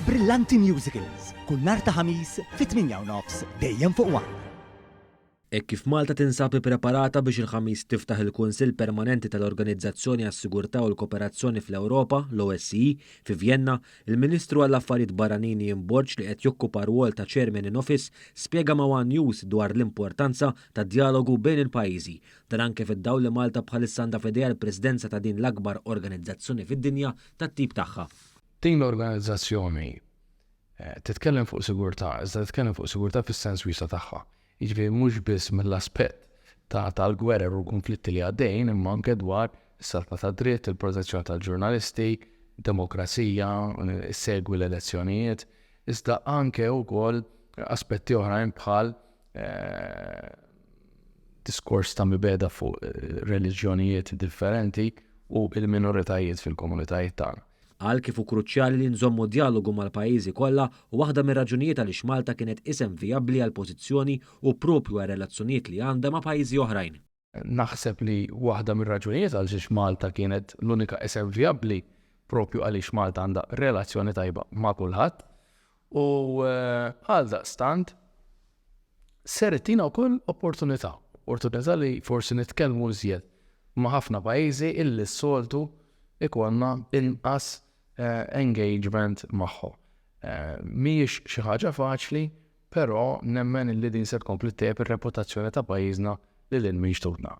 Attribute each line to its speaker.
Speaker 1: Brillanti Musicals, kull nhar ta' Ħamis fit-8 u nofs dejjem fuq One.
Speaker 2: Hekk kif Malta tinsab ippreparata biex il-Ħamis tiftaħ il-Kunsill Permanenti tal-Organizzazzjoni għas-Sigurtà u l-Kooperazzjoni fl-Ewropa, l-OSCE, fi Vjenna, il-Ministru għall-Affarijiet Barranin Ian Borg, li qed jokkupa rwol ta' Chairman in Office, spjega ma' One News dwar l-importanza ta' djalogu bejn il-pajjiżi. Dan anke fid-dawl li Malta bħalissa għandha f'idejha l-Presidenza ta' din l-akbar organizzazzjoni fid-dinja tat-tip tagħha.
Speaker 3: Din l-organizzazzjoni titkellem fuq sigurtà, iżda titkellem fuq sigurtà fis-sens wiesa' tagħha. Jiġifieri mhux biss mill-aspett ta' tal-gwerer u l-konflitti li għaddejjin, imma anke dwar is-saltna tad-dritt, il-protezzjoni tal-ġurnalisti, demokrazija, segwi l-elezzjonijiet, iżda anke wkoll aspetti oħrajn bħal diskors ta' mibegħda fuq reliġjonijiet differenti u il-minoritajiet fil-komunitajiet tagħna.
Speaker 2: Qal kif hu kruċjali li nżommu djalogu mal-pajjiżi kollha u waħda mir-raġunijiet għaliex Malta kienet isem vijabbli għal pożizzjoni u propju għal relazzjonijiet li għandha ma' pajjiżi oħrajn.
Speaker 3: Naħseb li waħda mir-raġunijiet għaliex Malta kienet l-unika isem vijabbli propju għaliex Malta għandha relazzjoni tajba ma' kulħadd u għal daqstant ser ittina wkoll opportunità, opportunità li forsi nitkellmu iżjed ma' ħafna pajjiżi illi s-soltu ikollna inqas engagement magħhom. Mhijiex xi ħaġa faċli, però nemmen illi din se tkompli ttejjeb ir-reputazzjoni ta' pajjiżna lil hinn minn xtutna.